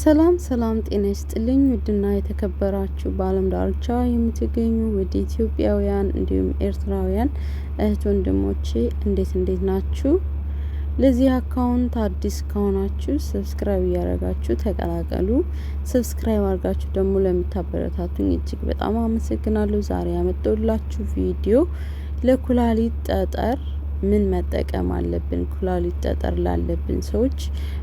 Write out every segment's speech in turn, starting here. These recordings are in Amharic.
ሰላም ሰላም፣ ጤና ይስጥልኝ ውድና የተከበራችሁ በዓለም ዳርቻ የምትገኙ ውድ ኢትዮጵያውያን እንዲሁም ኤርትራውያን እህት ወንድሞቼ፣ እንዴት እንዴት ናችሁ? ለዚህ account አዲስ ከሆናችሁ subscribe እያደረጋችሁ ተቀላቀሉ። Subscribe አድርጋችሁ ደግሞ ለምታበረታቱኝ እጅግ በጣም አመሰግናለሁ። ዛሬ ያመጣሁላችሁ ቪዲዮ ለኩላሊት ጠጠር ምን መጠቀም አለብን፣ ኩላሊት ጠጠር ላለብን ሰዎች፣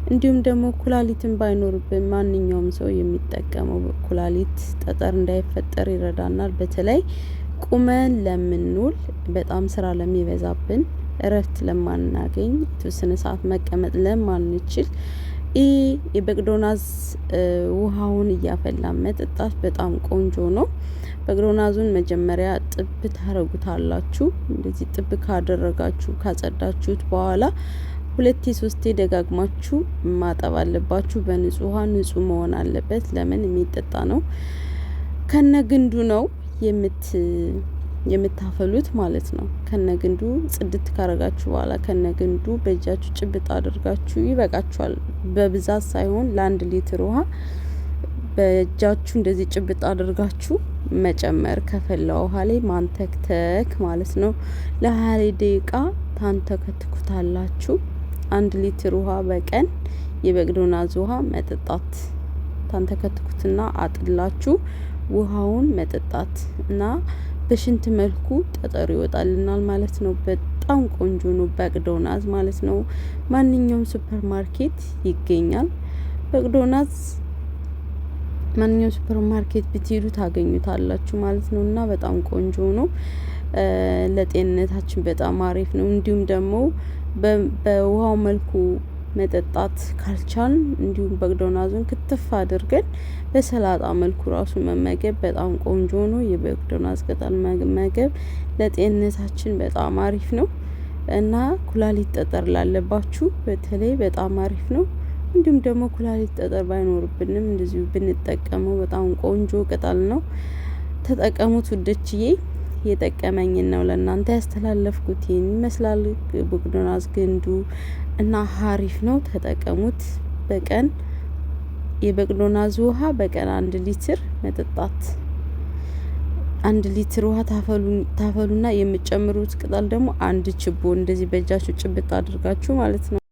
እንዲሁም ደግሞ ኩላሊትን ባይኖርብን ማንኛውም ሰው የሚጠቀመው ኩላሊት ጠጠር እንዳይፈጠር ይረዳናል። በተለይ ቁመን ለምንውል፣ በጣም ስራ ለሚበዛብን፣ እረፍት ለማናገኝ፣ የተወሰነ ሰዓት መቀመጥ ለማንችል ይህ የበቅዶናዝ ውሃውን እያፈላን መጠጣት በጣም ቆንጆ ነው። በቅዶናዙን መጀመሪያ ጥብ ታረጉታላችሁ። እንደዚህ ጥብ ካደረጋችሁ፣ ካጸዳችሁት በኋላ ሁለቴ ሶስቴ ደጋግማችሁ ማጠብ አለባችሁ። በንጹህ ውሃ፣ ንጹህ መሆን አለበት። ለምን? የሚጠጣ ነው። ከነ ግንዱ ነው የምታፈሉት ማለት ነው። ከነግንዱ ጽድት ካረጋችሁ በኋላ ከነግንዱ በእጃችሁ ጭብጥ አድርጋችሁ ይበቃችኋል። በብዛት ሳይሆን ለ1 ሊትር ውሃ በእጃችሁ እንደዚህ ጭብጥ አድርጋችሁ መጨመር፣ ከፈላ ውሃ ላይ ማንተክተክ ማለት ነው። ለ20 ደቂቃ ታንተከትኩታላችሁ። 1 ሊትር ውሃ በቀን የበቅዶናዝ ውሃ መጠጣት፣ ታንተከትኩትና አጥላችሁ ውሃውን መጠጣት እና በሽንት መልኩ ጠጠሩ ይወጣልናል ማለት ነው። በጣም ቆንጆ ነው በቅዶናዝ ማለት ነው። ማንኛውም ሱፐር ማርኬት ይገኛል። በቅዶናዝ ማንኛውም ሱፐር ማርኬት ብትሄዱ ታገኙታላችሁ ማለት ነው። እና በጣም ቆንጆ ነው። ለጤንነታችን በጣም አሪፍ ነው። እንዲሁም ደግሞ በውሃው መልኩ መጠጣት ካልቻልን እንዲሁም በግዶናዙን ክትፍ አድርገን በሰላጣ መልኩ ራሱ መመገብ በጣም ቆንጆ ነው። የበግዶናዝ ቅጠል መመገብ ለጤንነታችን በጣም አሪፍ ነው እና ኩላሊት ጠጠር ላለባችሁ በተለይ በጣም አሪፍ ነው። እንዲሁም ደግሞ ኩላሊት ጠጠር ባይኖርብንም እንደዚሁ ብንጠቀመው በጣም ቆንጆ ቅጠል ነው። ተጠቀሙት ውዶችዬ። የጠቀመኝን ነው ለእናንተ ያስተላለፍኩት። ይህን ይመስላል በቅዶናዝ ግንዱ እና ሀሪፍ ነው፣ ተጠቀሙት። በቀን የበቅዶናዝ ውሃ በቀን 1 ሊትር መጠጣት። 1 ሊትር ውሃ ታፈሉና የምትጨምሩት ቅጠል ደግሞ አንድ ችቦ እንደዚህ በእጃችሁ ጭብጥ አድርጋችሁ ማለት ነው።